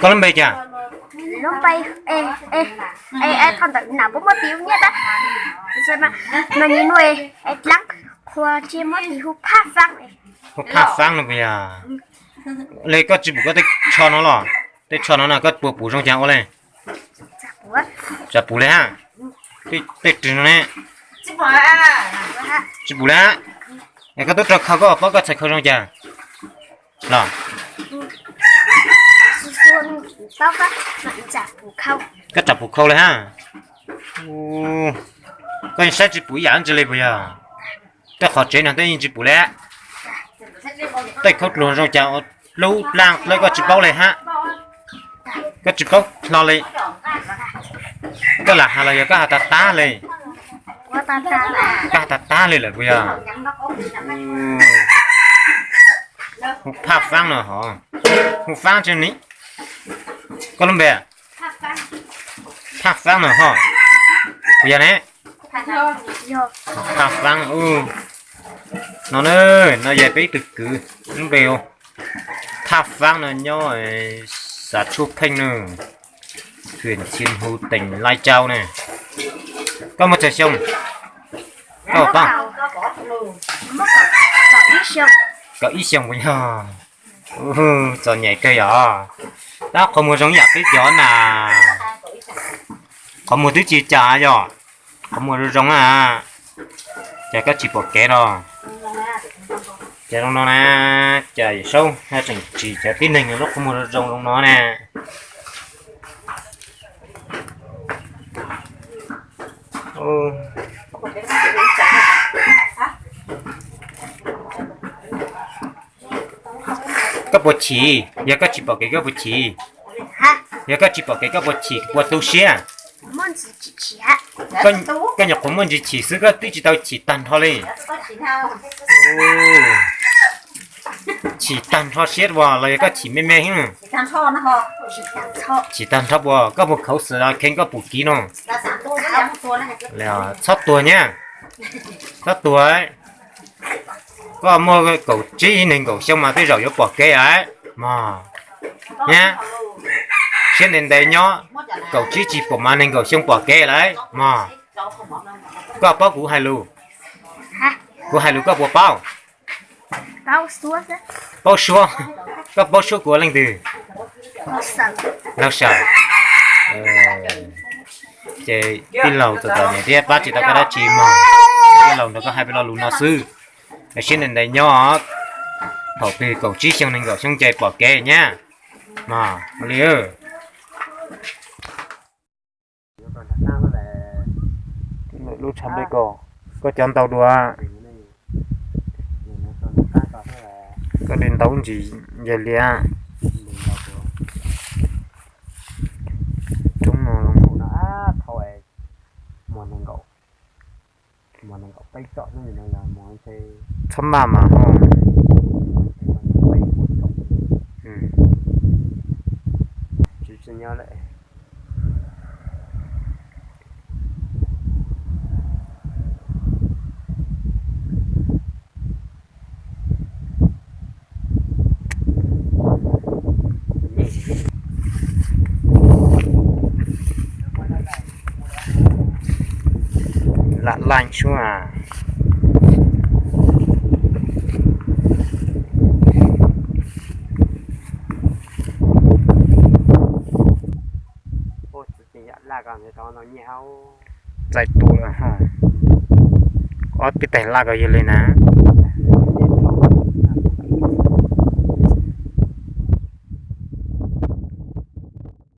Koj lub npe cas? Lub npe, e, e, e, thaum ntawd nam puab muab tis hu nyiaj tab, mas nim no e, e dlaab qhua tsiaj muab tis hu Phaj Faab. Hu Phaj Faab no puas yog? Le koj tsis pum koj tej tsho no los? Tej tsho no no koj puas pum zoo cas ua le? Tsis pum le hab. Tej rwg no ne? Tsis pum le hab. Es koj tub rog khau koj paub koj txhais khau zoo cas los? Koj tsis pum khau le hab. Koj yeej saib tsis pum ib yam dab tsi le puas yog? Tej qhov tsev no tej yeej tsis pum le. Tej khaub dluag zoo cas ua lub plaaj dlawb koj tsis paub le hab. Koj tsis paub hlo le. Koj lam has los yog koj has tag tag le? Koj has tag tag le lawm puas yog? Hu Phaj Faab no hov. Hu Faab tsi ni. Koj lub npe? Phaj Faab no hov. Puas yog ne? Phaj Faab no, no yog peb ib tug kwv lub npe. Phaj Faab no nyob xav Tshuj Pheej no, huyện Chiêm Hương, tỉnh Lai Châu ne. Koj muaj tsawg xyoo? Koj paub? Kaum ib xyoo puas yog? Txom nyem kawg yog. Tab qhov muag zoo yam peb cov na. Qhov muag twb tsis cas yog. Qhov muag zoo zoo na. Cas koj tsis pom kev los? Cas zoo no na. Cas Yawm Saub haj tseem tsim cov tib neeg lub qhov muag zoo zoo no na. Koj puas chim? Yog koj tsis pom kev koj puas chim? Yog koj tsis pom kev koj puas chim, puas tu siab? Koj nyuam qhuav muaj ntsis chim xwb koj twb tsis tau chim tag nrho li. Chim tag nrho siab puas los yog koj chim me me? Chim tag nrho puas, koj puas khav xwm los kheev koj pum kiv no? Txhob tuag nyab, txhob tuag. Koj muaj kaum tsib nees nkaum xyoo mas tej zaum yuav pom kev lawm mog. Nyab, siab ntev ntev nyob, kaum tsib tsis pom mas nees nkaum xyoo pom kev lawm mog. Koj paub kuv hais lus? Kuv hais lus koj puas paub? Paub suab. Koj paub suab kuv ua leej twg? Laug Sawm. Ces tij laug txom txom nyem thiab pab tsis tau koj dab tsi mog. Tij laug nrog koj hais peb lo lus no xwb. Siab ntev ntev nyob, thaum twg kaum tsib xyoo nees nkaum xyoo ces pom kev nyab. Mog li. Lub tshav nplej ko, koj cov ntau dua. Koj li ntau ntsis yog liam. Roob no txhob maj mas ho. Lam laij suab. Txais tua lawm ho. Ob peb tais laj ko yog li na.